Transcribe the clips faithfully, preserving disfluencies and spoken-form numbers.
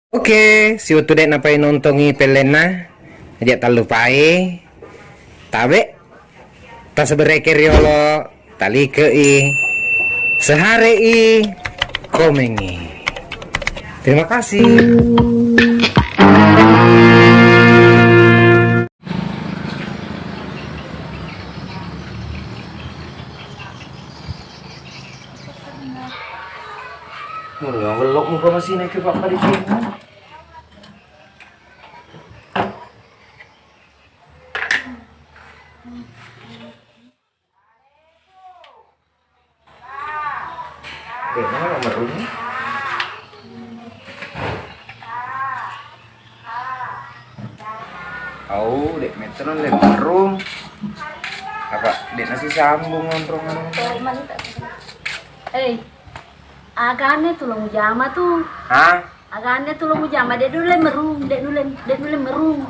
Oke, siwettu de' napai nontongi pellenna, aja' tallupai tabe', tasabereke riolo, talikei, seharei, komengi. Terima kasih. Mulo yang gelok muka masih naik ke papa di sini. Dek, mana nomor rumah? Au, dek, meteran le merum. Apa, dek, nasi sambung ngonrong anu. Eh, agane tu lo mujama tu. Hah? Agane tu lo mujama, de' nulle merung, de' nulle, de' nulle merung.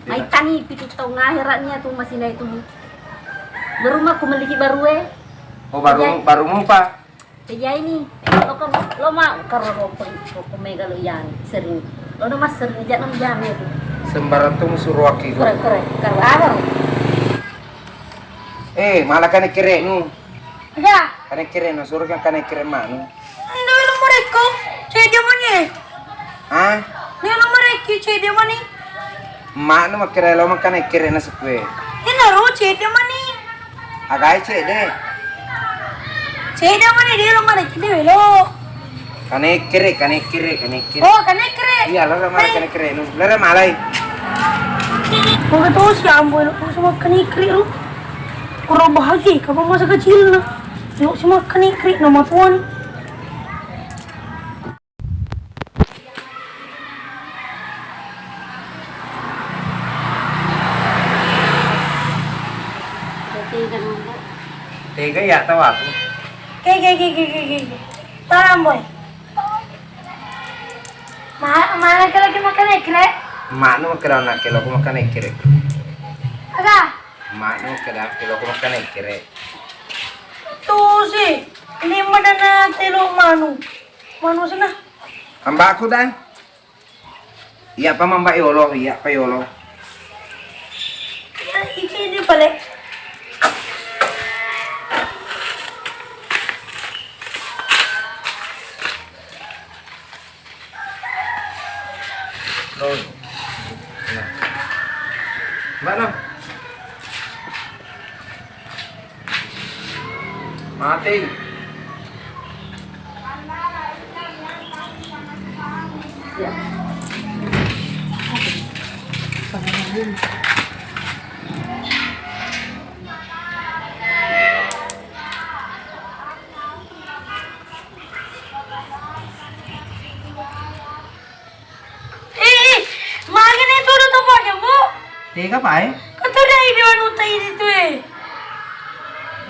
Iya. Maitangi piti taung aheratnya tu masih naik tu. Baru mah ku meliki barue. Oh, baru, iya. Baru mupa. Iya ini. Lo kan, lo mah karo ropo, ropo mega lo yang sering. Lo no mas sering aja nam jam itu. Sembarang tu suruh aki. Kore, kore, karo apa? Eh, malah kan kere nu. Aga? Kane kere no, suruh kan kane kere manu. Nda welo marekko, cedde mani. Hah? Nda welo marekki, cedde mani. Manu makkere lo makkane kere na sekue. Ina ro cedde mani. Agai cedde. Cedde mani, de' lo marekki, de' welo. Kanekere, kanekere, kanekere. Oh, kanekere. Iya, lara malai kanekere. Nu, lara malai. Kau kata si ambo, lo kau sama kanekere lo. Kurang bahagia, kapan masa kecil lo. Lo sama kanekere, nama tuan. Tega ya tau aku. Ke, ke, ke, ke, ke, ke. Tolong, boy. Ma-, mana ke lagi makan ekre? Manu makan anak ke, aku makan ekre. Aga? Manu makan anak ke, aku makan ekre. Tuh sih, ini mana nanti lo manu? Manu sana. Ambakku dan. Iya, apa mamba yolo? Iya, apa yolo? Ya, ini, ini balik. Lo. Nah. Mbak, no. Mati. Eh, eh, magane tudu to pojammu? Tega pae? Ko tudu idi anu tai itu, eh.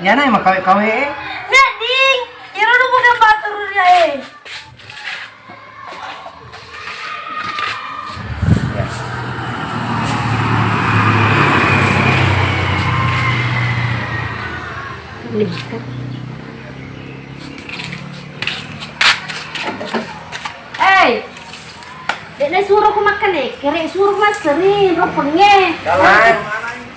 Yana emang kawe-kawe, eh? Nedding, iro nu bukan batur ya, eh. Eh, de'na suroko makkane kere, suro massering ro pengnge. Dalam.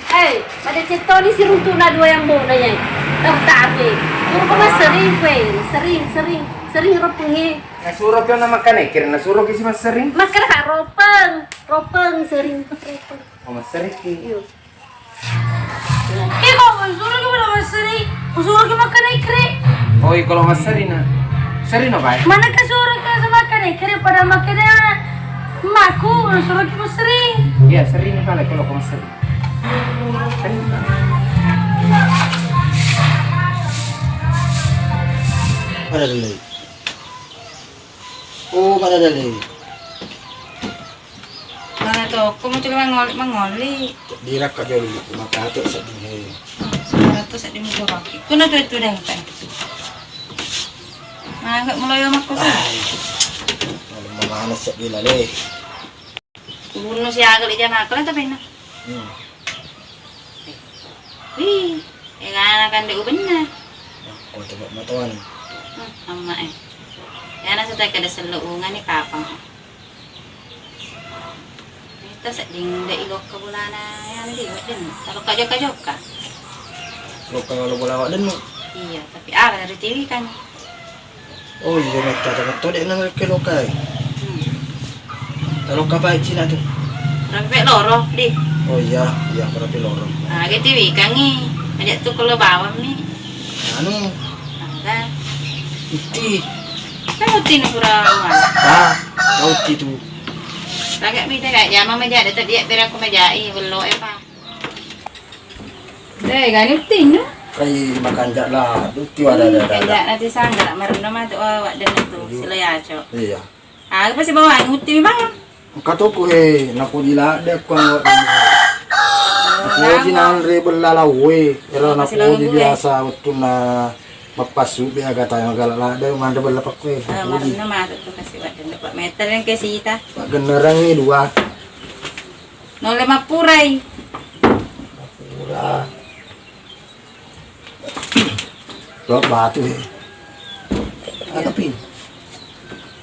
Eh, pada cettoni siruntu'na dua yang bona ye. Tau tapi. Suroko massering kue, sering, sering, sering ro pengnge. Nasuro ki ona makkane kere, nasuro ki si massering. Makkane ka ropeng, ropeng sering, ropeng. Oh, massering ki. Iya. Iko, usuro ki pada masseri, usuro ki makkane kere. Oh, iko lo masseri na. Seri no, Pak? Mana ka suro ki makkane kere pada makkane maku, usuro ki masseri. Iya, seri ni pale kalau ko masseri. Seri ni pale. Pada dulu. Oh, pada dulu. Mana toko mutu mangoli, mangoli. Dirakka joli, makate seddi he. Seratus seddi mutu kaki. Kuna tu itu deh, Pak. Mangga mulai makku. Ai. Malu mana seddi lale. Kubunuh si aga le jama kala tapi na. Hmm. Wih, eh, ngana kan de ubenna. Ko coba matoan. Hmm, amma eh. Yana setai kada sello ungani kapang. Sedding de' ilokka bolana anu di Waddennu. Talokka jokka-jokka. Lokka lo bola Waddennu. Iya, tapi aga naritiwi kan. Oh iya, metta ta metto de' narekki lokkai. Hmm. Talokka pai cina tu. Rapi loro di. Oh iya, iya, rapi loro. Ah, gati wikangi. Aja tu kalau bawang mi. Anu. Ada. Utti. Kan utti ni pura. Ah, kau utti tu. Pakai mi tega jama maja de' tadi ya beraku majai bello e pa. Deh, gani uttinna. Kai makanja la, utti wada ada ada. Kanja nanti sangga marenno matu oh, Waddennu tu, sila yaco. Iya. Ah, pasti bawa utti mi bang. Engka to ku he, napoji ladde' ku anu. Napoji nanre bella lawe, era napoji biasa wettunna mappassu be aga ta magala ladde' manre bella pakkue. Ah, marenno matu tu kasi Waddennu, Pak. Meter yang ke sita. Pak gennerang ni dua. Nolle mappurai. Pura. Lo batu he. Ada pin.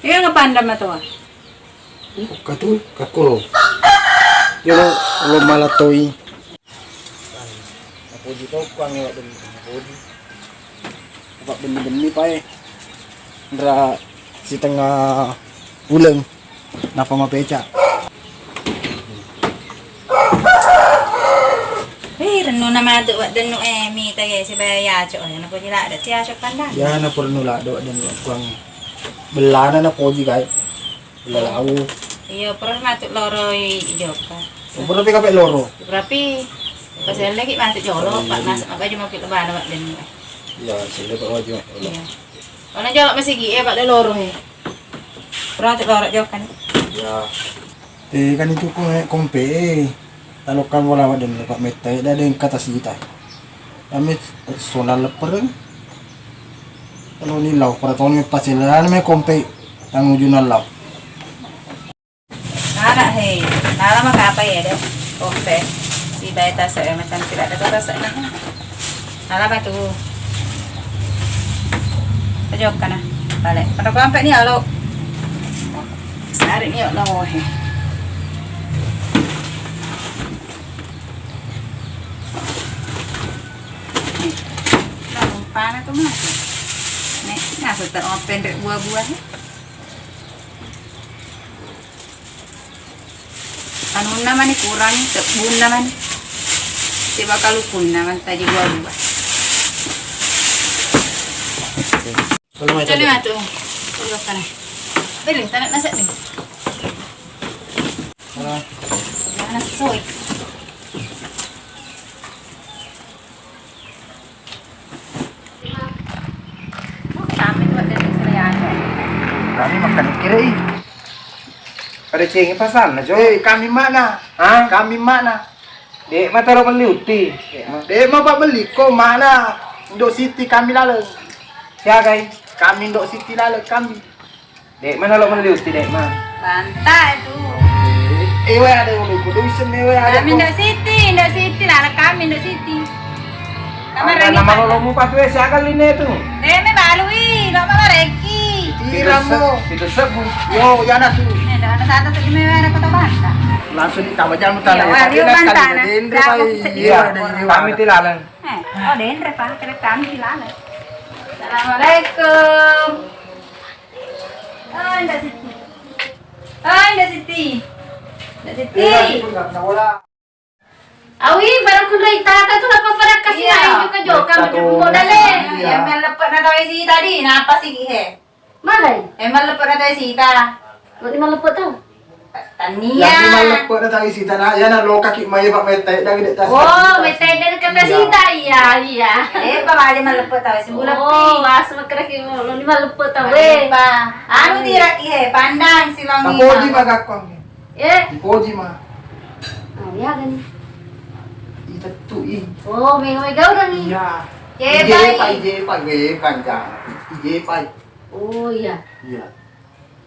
Iya ngapanda matoa. Katu kakolo. Yo lo, lo malatoi. Napoji to kuangnge Waddennu, napoji. Apa benni-benni pae. Nra sitengnga uleng. Napa mapeca? Eh, rennuna matu Waddennu e, mita e, sibaya yaco e, napoji ladde' ti yaco pandang. Ya, naporennu ladde' Waddennu kuangnge. Bellana napoji kai. Bella lau. Iya, pura matu loro i jokka. Pura pi kape loro. Pura pi. Pas lagi matu jolo, Pak, masak apa aja mau kita bana Waddennu e. Iya, sila Pak wajib. Iya. Mana jolo masigi e, Pak, de' loro e. Pura matu loro jokka ni. Iya. Eh, kan itu ko, eh, kompe, eh. Talokka bola Waddennu, Pak, metta, eh, dade' engka tasita. Kami sola leppereng. Kalau ni lau, para toni pacelana me kompe, tangujuna lau. Nala, he, nala maka apa ya, Dek? Kompe. Si bayi tasa, eh, macam tidak ada tasa, nah. Nala batu. Pejok kana. Balik. Pada kompe ni, alo. Sari ni, alo, he. Nah, umpana tu mah. Nek, nah, tetap open dek buah-buah. Anunna mani kurangi, tebbunna mani. Siba kalukunna mani taji buah-buah. Tolong aja. Tolong atu. Tolong kana. Beri, tanak nasa ni. Halo. Mana soy? Kami tu ada di Sriwijaya. Kami makan kira i. Ada cengeng pasanna, Jo. Eh, kami mana? Hah? Kami mana? Dek ma taro melli utti. Dek ma. Dek ma, Pak, melli ko mana? Indo Siti kami laleng. Siagai? Kami Indo Siti laleng kami. Dek ma nalo melli utti, Dek ma. Banta itu. Eh, eh, we ada ulu kudu isen, eh, we ada. Kami Indo Siti, Indo Siti, laleng kami Indo Siti. Kamar lagi nama lolomu patu, eh, siaga line tu? Dek me balui, lo mama reki. Tiramo. Itu sebu. Yo, ya na tu. Eh, dah ada satu tu me ada kota Banta. Langsung ditambah jamu tanah. Iya, wah, liu Banta na. Dendre pai. Iya, kami ti laleng. Eh, oh, dendre pa, kira kami ti laleng. Assalamualaikum. Oh, Nda Siti. Oh, Nda Siti. Nda Siti. Awi, baru kun rai tata tu, apa pada kasih lain juga joka, macam modal e. Iya, melepe na tahu isi tadi, napa sih, he? Mana? Eh, melepe na tahu isi ta. Mana melepe tu? Tania. Lagi melepe na tahu isi ta, nak. Ya, nak, lo kaki mai, Pak, mete, dah gede tas. Oh, mete dan kata sita, iya, iya. Eh, Pak, aja melepe tahu isi bulan. Oh, asal kira kira lo ni melepe tahu, eh. Anu, tidak, he, pandang silong. Tapoji bagakong. Eh. Dipoji ma. Oh, iya gani. Itettu i. Oh, mega mega orang ni. Iya. Jepai. Jepai, jepai, jepai, jepai. Oh, iya. Iya.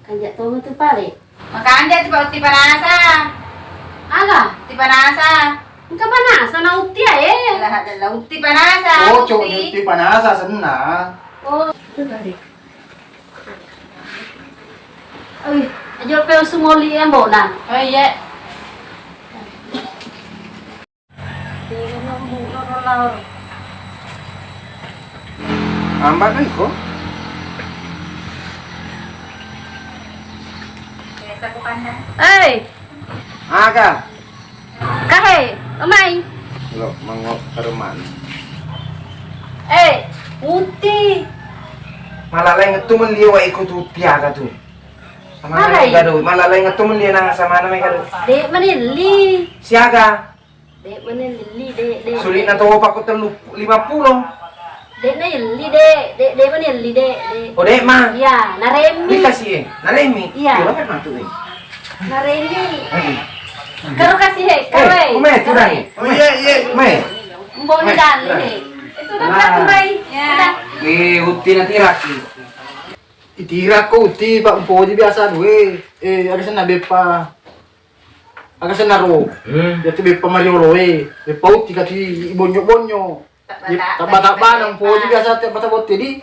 Kanja to tu pale. Makanja tu pa utti panasa. Aga? Utti panasa. Engka panasa na utti ae. Lah, lah, utti panasa. Oh, cok, utti panasa senna. Oh. Ui, aja pe usumoli yang bona. Oh iya. Ambak iko. Biasa ku pandang. Hei. Aga. Kahe, omai. Lo, mango kareman. Eh, Uti. Malaleng tu melli wa iko tu Uti aga tu. Sama Aga na i? Gado, malaleng tu melli nang sama na mai gado. Dek menelli. Siaga? Dek menelli, dek, dek. Sulitna to pako tellu lima pulo. Dek na yelli, dek, dek, dek mani yelli, dek, dek. Oh, dek ma. Iya, naremmi. Dikasih, eh. Naremmi. Iya. Iya, apa matu, eh? Naremmi. Hmm. Karo kasih, eh, karo, eh. Kumai, tudang. Oh, iya, iya. Kumai. Mboni dali, eh. Itu kan aku, Bai. Ya. Eh, Uti na tiraki. Itirakko Uti, Pak, mpoji biasa duwe. Eh, ada senna beppa. Aga senaro. Hmm. Yatu beppa mariolo e. Beppa Uti kati bonyo-bonyo. Tabba-tabba, tabba-tabba nang poji biasa te mata botte di.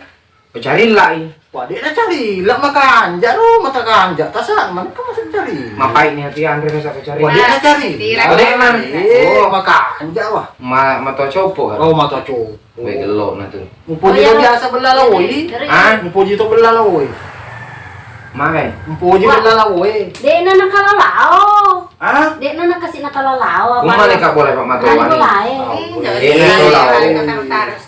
Pacarilla i. Wah, dek na carilla makanja ro, mata kanja. Tasa, mana ka masa cari? Mapai ni hati Andre masa cari. Wah, dek na cari. Tidak. Oh, dek na. Eh, oh. Makanja wah. Ma, mata copo kan? Oh, mata copo. Weh, gello na tu. Mupoji to biasa bella lawoi. Hah? Mupoji to bella lawoi. Magai? Mupoji bella lawoi. Dek na nakalalao. Hah? Dek na nakasi nakalalao. Kumane ka boleh Pak Mato wani? Boleh. Dek na to lawoi.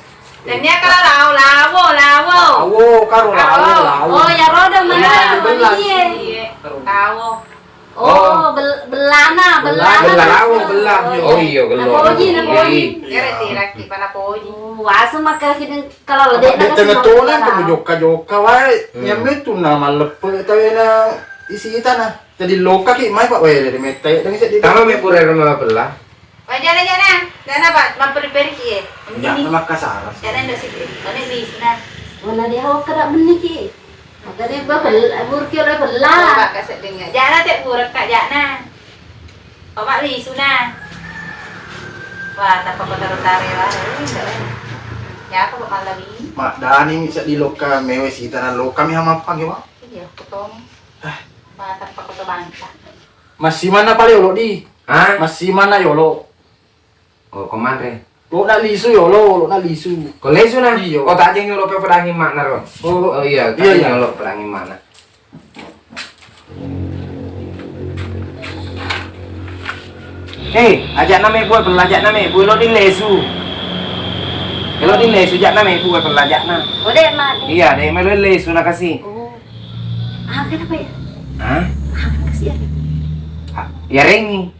Dan dia kalau lao, lawo, lawo. Lawo, karo lawo, lawo. Oh, ya roda mana? Iya. Lawo. Oh, bel-, bellana, bellana. Bella, lawo, bella. Oh, iya, gello. Napoji, napoji. Iya. Iya, reti, raki, pana poji. Oh, asam maka kini kalau ledek na tengah tolan, kamu jokka-jokka wae. Hmm. Nyambe tu na maleppe tawena isi itana. Jadi loka ki mai Pak wae, dari metta ya, dengan sedih. Tama me pura rumah bella. Wah, jana, jana. Jana, Pak, mapperi-peri ki, eh. Ya, ini. Memang kasar. Jana, ndak sih. Ini di sana. Mana dia hawa kena benih ki? Makanya gua bel-, burki oleh bella. Coba ka sedding. Jana, tek, burek, Kak, jana. Coba lisu, nah. Wah, tanpa kota rotare, wah. Ini enggak, eh. Ya, apa, Pak Mallawi? Mak Dani, bisa di loka, mewe sita, nah, loka, mi hama apa, gimana? Iya, ketemu. Ah. Wah, tanpa kota bangsa. Masih mana pale yolo di? Hah? Masih mana yolo? Oh, komanre. Lo na lisu yolo, lo na lisu. Ko lesu na? Iyo. Oh, tajeng yolo pe pedangi makna ro. Oh, iya, tajeng yolo pedangi makna. Hei, ajak na me bue, pelajak na me bue, lo di lesu. Lo di lesu, jak na me bue, pelajak na. Oh, dek, Mak. Iya, dek, melo lesu na kasi. Oh. Ah, kenapa ya? Hah? Ah, kasih ya. Ah, ya rengi.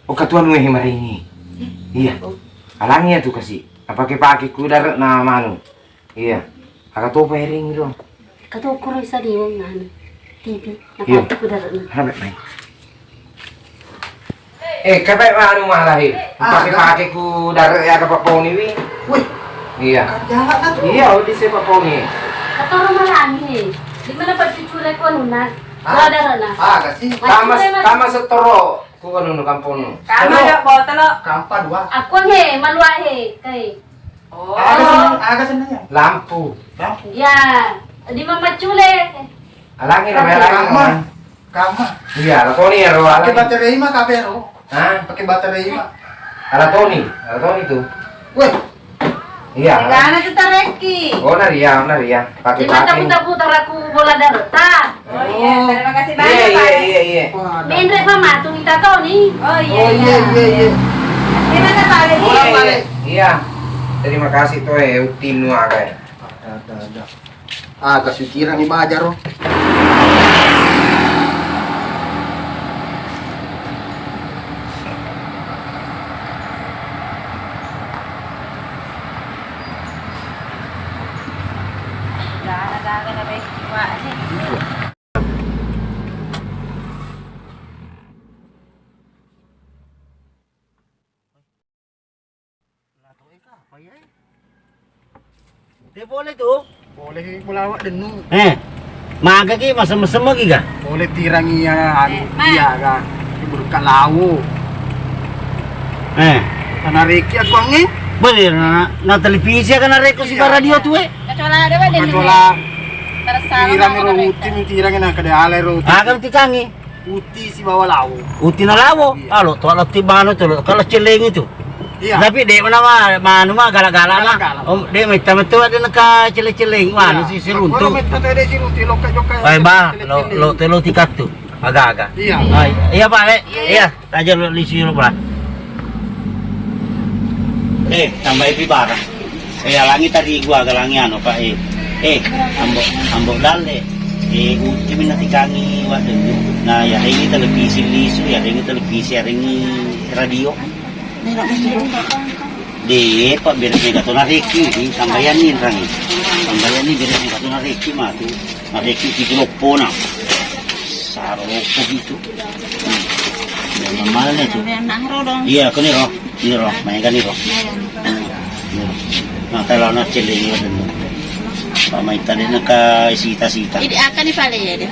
Oh, katuan wehe marengi. Eh? Iya. Oh. Alangi ya tu kasi. Apake-pake ku dare'na manu. Iya. Aga topa eringi ro. Katokoro isa diwong anu. Tipi. Iya. Napake ku dare'na. Hana baik main. Eh, kape anu malahi. Ah, pake-pake ku dare ya ka paponi wi. Wih. Iya. Kan jahat kan tu. Iya, odi se paponi. Katoro malangi. Di mana pacucure ko nuna? Ah. Dua dare'na. Ah, kasih. Tama, tama setoro. Ku anu no kampung. Kama dua botol lo. Kampa dua. Aku he, malua he, kai. Oh. Aga seneng, aga seneng ya? Lampu. Lampu. Ya, di mamaccule. Alangi na, alangi. Kama. Kama. Iya, ala toni ya ro. Pakai baterai mah kabe ro. Hah? Pakai baterai mah. Ala toni, ala toni tu. Weh. Iya. Gana tu tarekki. Oh, na ria, na ria. Pakai. Di mata putar-putar aku bola darta. Oh iya, terima kasih banyak, Pak. Iya, iya, iya. Menre pa matu kita toni. Oh iya, iya, iya, iya. Gimana, Pak? Iya, iya. Terima kasih to, eh, utinu aga. Ada, ada, ada. Ah, kasih kirang ni bajar, oh. Gara-gara na beki wa ni. Te boleh tu? Boleh, boleh awak dennu. Eh, maga ki, masem-masem lagi ga? Boleh tirangi ya, anu, eh, Ma. Iya ga. Berkat lawo. Eh. Tanah reki aku angin. Boleh na, na televisi kan reko si radio tu, eh. Kecuali ada, Pak, kecuali. Terus salah tirang ro uti, tirang na kada alai ro uti. Aga tikangi. Uti sibawa lawo. Uti na lawo. Iya. Alo to, alo tibano to, kalau celengi tu. Iya. Tapi de' mana ma, manu ma gala-gala ma. Gala-gala. Om, de' metta metu ada neka celeng-celeng, manu si siruntu. Metta tu de' siruntu, lokka jokka. Bae ba, lo, lo telo tikattu. Aga-aga. Iya. Ah, iya, Pak, eh. Iya. Iya, taja lo lisi lo, Pak. Eh, tambahi pi barang. Eh, alangi tadi gua, galangi anu, Pak, eh. Eh, ambo, ambo dalle. Eh, uti minna tikangi waduh. Nah, ya ini televisi lisu, ya ini televisi, ya ini radio. De', Pak, beres mega to nareki, sambayani rangi. Sambayani beres mega to nareki matu. Nareki pitu loppona. Saro loppo gitu. Hmm. Ya, normalnya tuh. Iya, kene ro. Ini ro, mega ni ro. Hmm. Nah, kalau nak celeng ini. Pak, mai tadi nak sita-sita. Ini akan ni pale ya dia.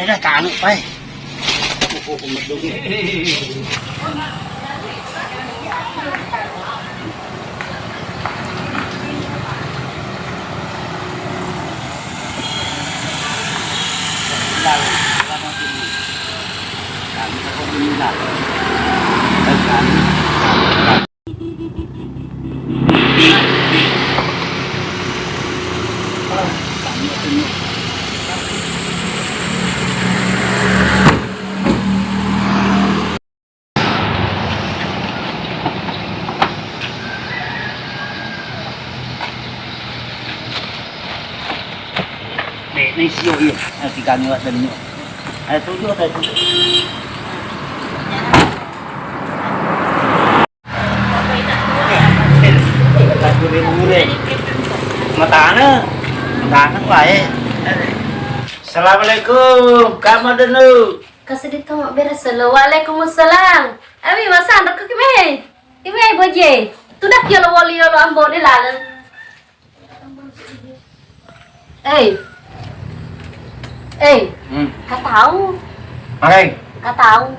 Ada kanu, Pak. Nek, nek sio iya, nanti kami wak dan nyok. Ayo tujuh atau tujuh. Matana, matana wae. Assalamualaikum, Kak Madenu. Kaseddi to mabbere selo. Waalaikumsalam. Ami, masanro ko kimai. Kimai boje. Tudakki yolo woli yolo ambo de laleng. Ei. Ei. Hmm. Katau. Magai. Katau.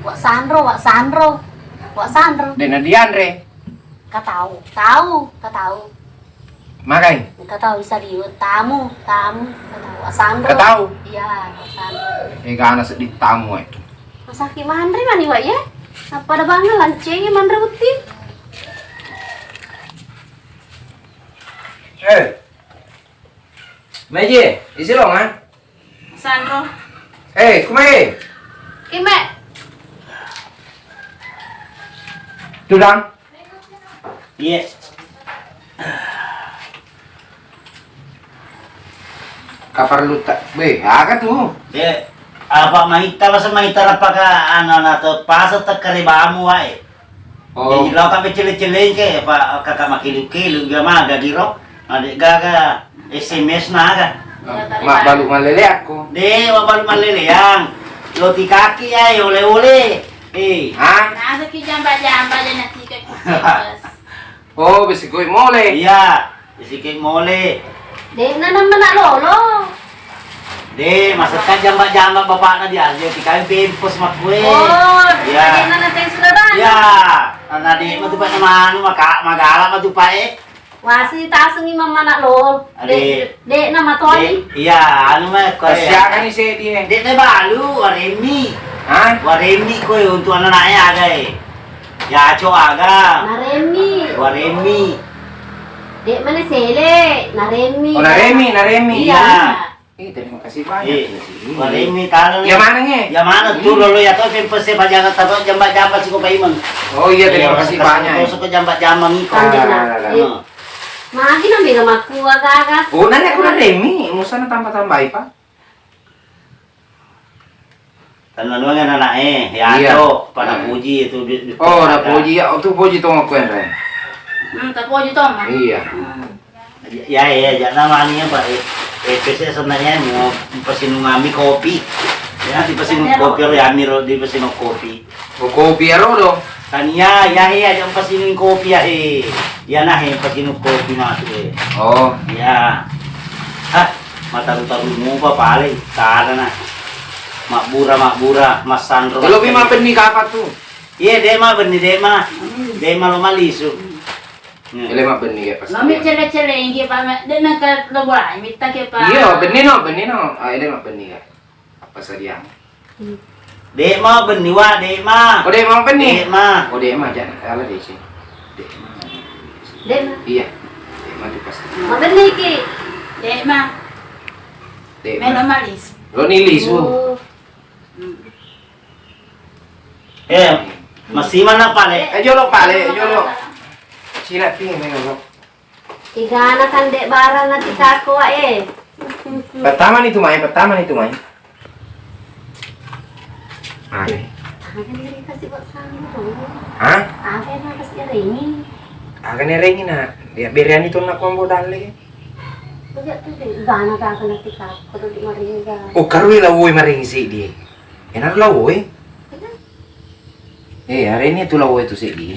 Wak sanro, wak sanro. Wak sanro. De na dianre. Katau. Tau, katau. Magai. Katau bisa liwet tamu, tamu. Katau. Wak sanro. Katau. Iya, wak sanro. Egana seddi tamu e. Masaki manre mani wak ye. Apa ada banget lancengi manre uti. Eh. Meji, isi longan. Sanro. Eh, kumai. Kime. Tudang. Iya. Kaparlu ta, be, aga tu? De, apa maita, masa maita rapaka anu, anu, atau pasa tekkare bamu wae. Oh. Jadi, lo ka becele-celeng ke, apa kakak makilu-kilu, ga maga diro, ade gaga S M S naga. Mabbalu malele aku. De, mabbalu malele yang. Lo tikaki ya, ole-ole. Eh. Hah? Nasa ki jamba-jamba, jana tikaki. Oh, besikoi mole. Iya, besikoi mole. De'na namana lolo. De, masakka jamba-jamba bapakna dia, dia tikai bempos makkue. Oh, iya. De'na nateng sudah bang. Iya, karena de matu pak manu maka magala matu pak e. Wasi tasengi mamana lolo. Ade. De, de'na matoni. De, iya, anu mah kau. Kasihan ni saya dia. De, de balu, waremi. Hah? Waremi kue untuk anak-anaknya aga e. Yaco aga. Naremi. Waremi. Dek mana sele, naremi. Oh, naremi, naremi. Iya. Iya. Eh, terima kasih banyak. Eh, waremi talo. Ya mana nge? Ya mana tu lolo ya to pempes e pajangan tato jamba-jamba siko paimeng. Oh iya, terima kasih banyak. Siko jamba-jamba miko. Tandina. Ah, lah, lah, lah. Eh. Magi na mega makku aga-aga. Oh, nanya aku naremi, musana tambah-tambahi, Pak. Tannanuang anak-anak e, ya. Iya. Ato, pada puji itu di, di. Oh, na puji ya, tu puji tong aku enre. Hmm, ta puji tong. Iya. Hmm. Ya, ya, ya, nama anu ya, Pak. Eh, eh, pese sebenarnya mau pesin ngami kopi. Ya, di pesin kopi, ya, Amir, di pesin kopi. Oh, kopi ya, Rodo. Tania, ya, ya, jangan pesin kopi ya, eh. Ya, nah, eh, pesin kopi masuk, eh. Oh. Ya. Hah. Mataru-taru mupa paling tadana. Mabbura-mabbura, massanro. Kalau memang benni kapan tu? Iya, dek ma benni, dek ma. Dek ma lo malisu. Iya. Ele mabbenni ya pas. Mami cele-cele ingi pa, dek nangka lo bolai mitta ke pa. Iya, benni no, benni no. Ah, ele mabbenni ya. Apa sadiang? Hmm. De'ma benni wa, de'ma. Oh, de'ma benni? De'ma. Oh, de'ma, jangan kalah deh sih. De'ma. De'ma. Iya. De'ma tuh pasti. Mabenni ki. De'ma. De'ma. Melo malis. Lo nilis. Oh. Hmm. Eh, masih mana pale? Eh, jolo pale, jolo. Sila pi, main jolo. Igana kan dek barang nanti kako, eh. Pertama nih tuh main, pertama nih tuh main. Aneh. Aga ni kasih buat sana. Hah? Aga ni kasih rengi. Aga ni rengi nak. Ya berian itu nak kombo dalle. Enggak tuh dek. Igana kan nanti kako tuh di maringa. Oh, karui lah woi maringi sih dia. Enak lah woi. Eh, hari ini tuh lah woi tuh sih dia.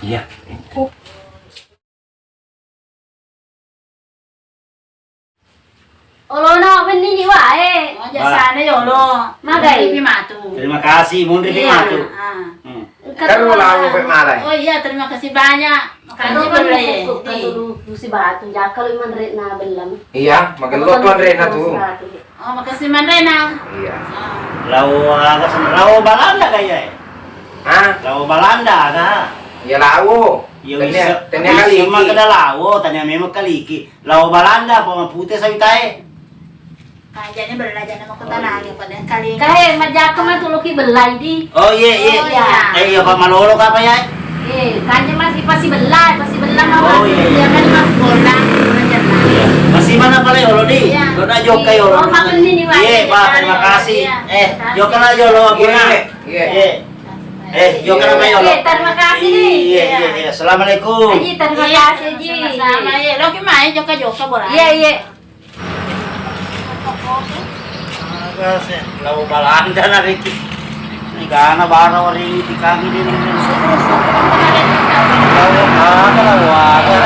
Iya. Olono benni ni wae. Oh, jasana yolo. Magai. Munri pi matu. Terima kasih, munri pi matu. Ah. Hmm. Kan lo lalu pe malai. Oh iya, terima kasih banyak. Makanya kan boleh. Kan dulu si batu, jaka lo manre na bellam. Iya, magello tuh anre na tuh. Oh, makasih manre na. Iya. Ah. Lao aga sen-, lao Balanda kaya e. Hah? Lao Balanda aga. Iya lao. Iya, tania, wis-, tania wis kaliki. Semua kena lao, tania memang kaliki. Lao Balanda apa mapute sawitae? Kajane bella jana makkutana pada kali. Kae majjaka matu loki bella idi. Oh, iya, iya. Oh, iya. Eh, iya, Pak Malolo kapa ya? Eh, kanje masih pasti bella, pasti bella mawar. Oh, iya, iya. Iya, kan mas bola, belajar lah. Iya. Masih mana pale olo di? Iya. Lo na jokka yolo. Oh, makan ini, Pak. Iya, Pak, terima kasih. Iya. Eh, jokka na jolo, guna. Iya. Iya. Eh, jokka na yolo. Iya, terima kasih. Iya, iya, iya. Assalamualaikum. Aji, terima kasih, Ji. Sama-sama, iya. Loki mai jokka-jokka bola. Iya, iya. Aga se, lao Balanda na riki. Ni gana bara waringi tikang ini. Lao aga, lao aga.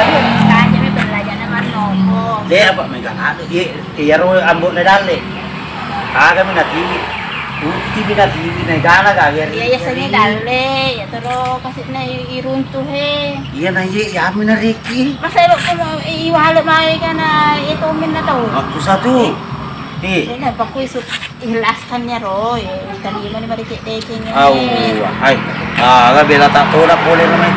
De apa mega anu, iya, iya ro ambo ne dalle. Aga mi natiwi. Utti mi natiwi, na gana ga, iya, iya, seni dalle, ya tero. Sina i-, iruntuh he. Iya na iye, iyami na riki. Masa elo kono i-, iwale mai kana itu minna tau. Waktu satu. Eh. Eh. Ina pakui su ikhlaskannya ro, ya, tadi mani mari cek deceng. Au, hai. Ah, ga bela tak tolak boleh namanya.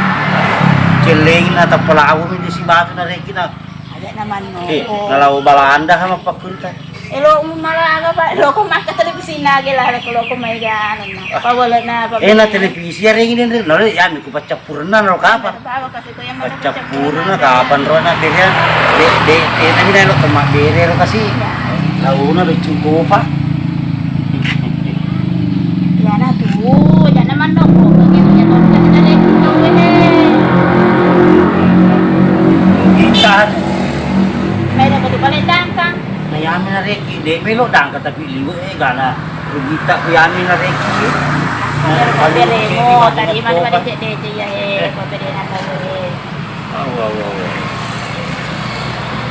Celeng na tapalawu mi di si batu na riki na. Aja na manno. Eh, kalau Balanda sama pakkunta. Eh, lo mala aga, Pak? Loko maka televisi na ge lah, loko, loko mai ga, anu, na. Ah. Pawala na, apa eh, na beli? Televisi ya, ring, ring, ring. Lo, ya, mi ku paccappurna, lo, kapan? Apa, apa, kasih ko yang mana paccappurna, paccappurna, kapan, ro, na, bere, de, de, de, na, mina, lo, kema, bere, lo, kasih. Iya. Launa, lo, cukup, Pak. Iya, na, tuh, jangan mandok, kok, begitu, ya, tuh, kita lihat, tuh, ini. Kita, tuh. Main apa tuh, paling dangkang? Na yami na reki, de melo dangka tapi liwe, eh, gana rugita ku yami na reki. Ero paberemo, tadi mani pada cek dece ya, eh, paberena kau, eh. Awa, awa, awa.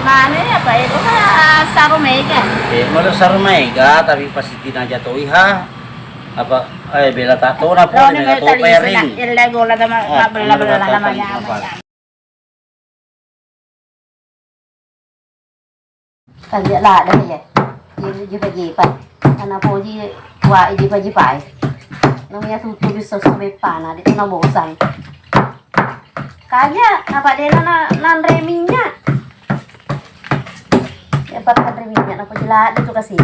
Mana ya, Pak? Itu kan saru mega. Eh, malu saru mega, tapi pasti tina jatoi ha. Apa, eh, bela tato na pole, bela to pairing. Illa gola da ma-, ah, bela-bela namanya. Kanja ladde ya. Jipa-jipa. Ana poji wa jipa-jipa e. Namanya tutu bisa sumeppana, de' nabosan. Kanja, apa dena na, nanre minyak? Ya, apa nanre minyak, na poji ladde tu kasi.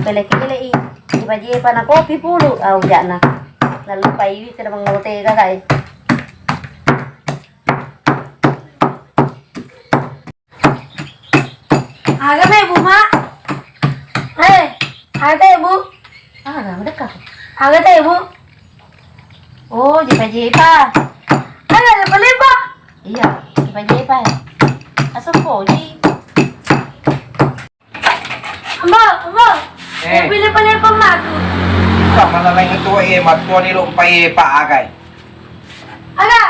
Pele-pele i, jipa-jipa na kopi pulu, au jana. Lalu paiwi kada mangote kakai. Aga me, Bu, Mak? Eh, aga te, Bu? Aga, mendeka. Aga te, Bu? Oh, jipa-jipa. Aga lepa-lepa? Iya, jipa-jipa. Asal poji. Ambo, ambo. Eh. Mobil lepa-lepa matu. Ka malaleng tu e, matu ni lo pa e pa agai. Aga?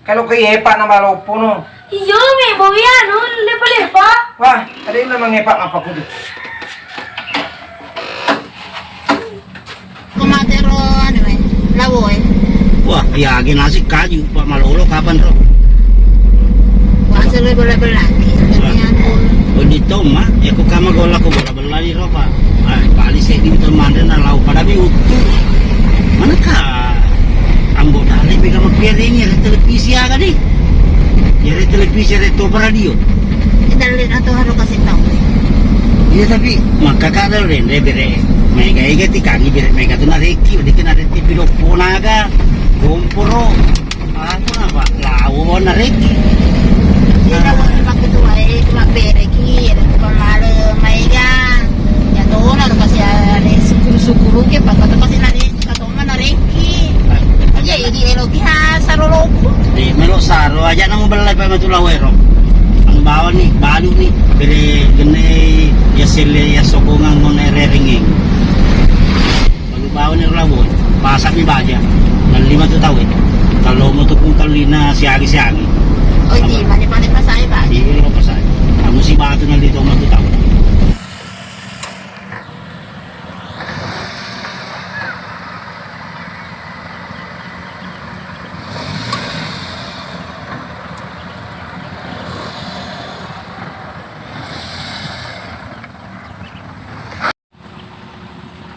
Kalau ke e pa na maloppo no. Iyo, me bowi anu, lepa-lepa. Wah, ada yang memang e pa apa kudu. Ko mate ro anu e, lawo e. Wah, iya agi nasi kaju, Pak Malolo kapan ro? Wah, sele bela-bela. Wah. Ini anu. Oh, di Tomma, ya ko kama golla ko bola bella ni ropa. Ah, bali seddi termanre na lau pada mi uttu. Manaka Ambo Dale mega mappiarengi ada televisi aga di. Ya ada televisi, ada to radio. Dalle na to haro kasih tahu. Iya, tapi maka kada renre bere mega ega tikangi bere mega tu nareki, udah kena ada T V dua puluh naga, komporo. Apa, apa? Lawo na reki. Iya, lawo na pakai tuai, cuma bereki, ada tukang lale, maiga. Ya, tuh, na, kasih ada syukur-syukur ke, pakai tuh kasih nari, katoma na reki. Iya, ini eloki ha, saroloku. Di, melo saro, aja namu belai pa matu lawo ero. Ambawa ni, balu ni, bere gene, ya sele, ya sokongan ngone rerengeng. Balu bawa ni lawo, pasang ni baja. Nalli matu tau e. Kalau mau tukung kallina siagi-siagi. Oh, iya, balik-balik pasai baja. Iya, lo pasai. Kamu si batu nalli to matu tau.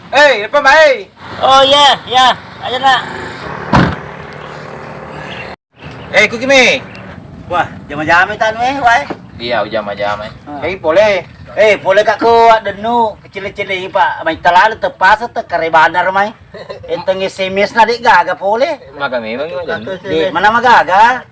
Eh, apa, Mai? Oh, iya, iya. Aja, Nak. Eh, kuki, Mi. Wah, jama-jama tanu, eh, wae. Iya, jama-jama. Ah. Eh, pole. Eh, pole ka ko addennu, kecil-kecil ini, Pak. Mai talalu tepasa te kare bandar, mai. Enteng S M S na dek gaga pole. Maka memang, Dennu. Dek, mana magaga?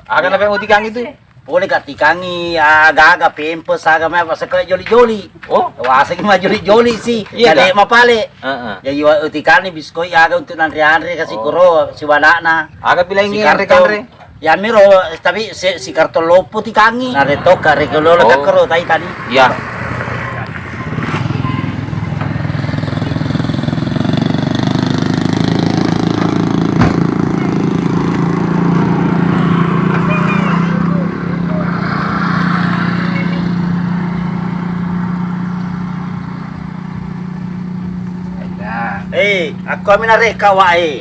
Aga na pe utikang itu? Pole ka tikangi, aga-aga, pempes, aga mai, apa seke joli-joli. Oh? Waseng ma joli-joli si. Iya, kadek mapale. Heeh. Jadi, wa-, tikangi biskoi aga untuk nanre-anre, kasi koro, siwadakna. Aga pilaingi anre-kanre? Ya, miro, tapi si karton loppo tikangi. Nare toka, reke lolo kakkero, tai tadi. Iya. Eh, aku amina reka wa, eh.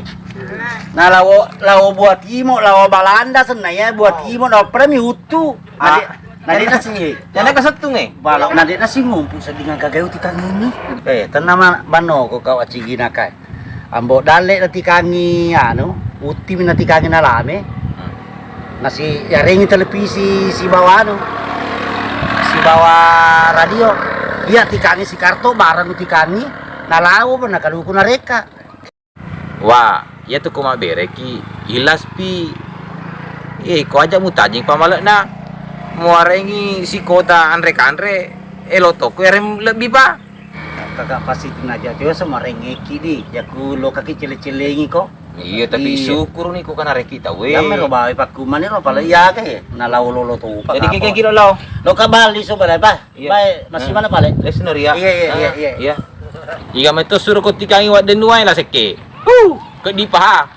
Na lao, lao Bua Timo, lao Balanda senna ya, Bua Timo, na pada mi uttu. Nade, nade nasi. Nade kasettung, eh. Balo, nade nasi ngumpu sedingan kagayuti kangini. Eh, tenama banno ko kau acigina kai. Ambo Dalle natikangi anu, utti mi natikangi nalame. Nasi yarengi televisi sibawa anu, sibawa radio. Iya tikangi si karto barang tikangi, nalao pernah kaluku nareka. Wa, iya tu ko mabbereki, ilaspi. Eh, ko aja mutajing pamalekna. Muarengi si kota anre-kanre, eh, lo toko yareng lebbi pa. Kaka pasti tinaja tio sama rengeki di, jaku lo kaki cele-celengi ko. Iya, tapi syukur ni ko kana reki tau, eh. Iya, mero bawa pakku mani lo pala iya ke, na lao lolo tu. Jadi kiki kilo lao. Lo kabali so balai pa. Iya. Baik, masih mana pale? Iya, iya, iya, iya. Iya. Iga meto suro ko tikangi waddennu wae la sekke. Huh, ke dipaha.